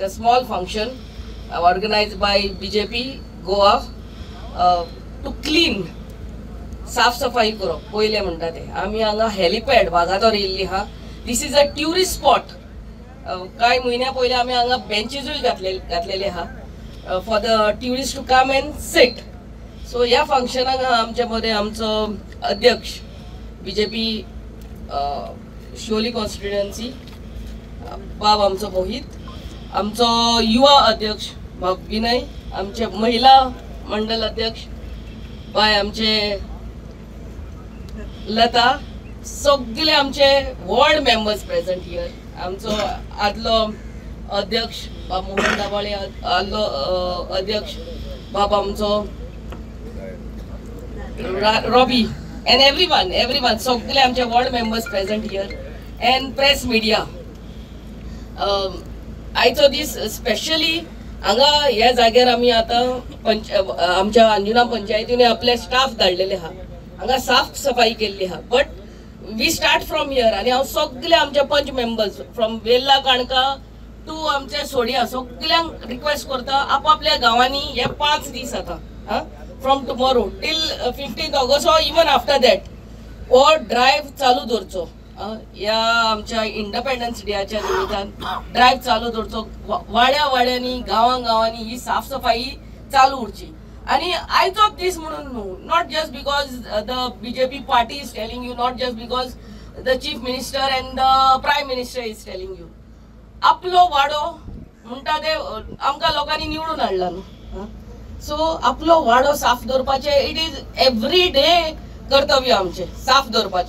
A small function organized by BJP Goa to clean, साफ सफाई करप. पयलें म्हणटा ते आमी हांगा हेलिपॅड वागातोर येयल्ली आहा. This is a tourist spot. कांय म्हयन्या पयलीं आमी हांगा बेंचीसूय घातलेले आहा for the tourist to come and sit. So ह्या फंक्शनाक आमचे मदें आमचो अध्यक्ष बीजेपी शिवोली कॉन्स्टिट्युएन्सी बाब आमचो मोहीत, आमचो युवा अध्यक्ष बाब विनय, आमचे महिला मंडल अध्यक्ष बाय आमचे लता, सगळे आमचे वॉर्ड मेंबर्स प्रेझेंट here, आमचो आदलो अध्यक्ष बाब मोहन दाबाळे, आदलो अध्यक्ष बाब आमचो रॉबी, एंड एवरीवन, सगळे आमचे ward members present here and press media. आयचो दीस स्पेशली हांगा ह्या जाग्यार आमी आतां पंच आमच्या अंजुना पंचायतीन आपले स्टाफ धाडलेले आहा, हांगा साफ सफाई केल्ली आहा. But we start from here. आनी हांव सगळे आमचे पंच मेंबर्स फ्रॉम वेल्ला काणका टू आमचे सोडिया सगळ्यांक रिक्वेस्ट करता, आपापल्या गांवांनी हे 5 दीस आतां from tomorrow till 15 August or even after that हो ड्रायव्ह चालू दवरचो. ह्या आमच्या इंडिपेंडन्स डेच्या निमित्तान ड्रायव्ह चालू दवरचो. वाड्या वाड्यांनी, गांवां गांवांनी ही साफ सफाई चालू उरची. आनी आयचोच दीस म्हणून न्हू, not just because the BJP party is telling you, not just because the chief minister and the prime minister is telling you. आपलो वाडो म्हणटा ते आमकां लोकांनी निवडून हाडला न्हू, सो आपलो वाडो साफ दवरपाचें it is every day कर्तव्य आमचें साफ दवरपाचें.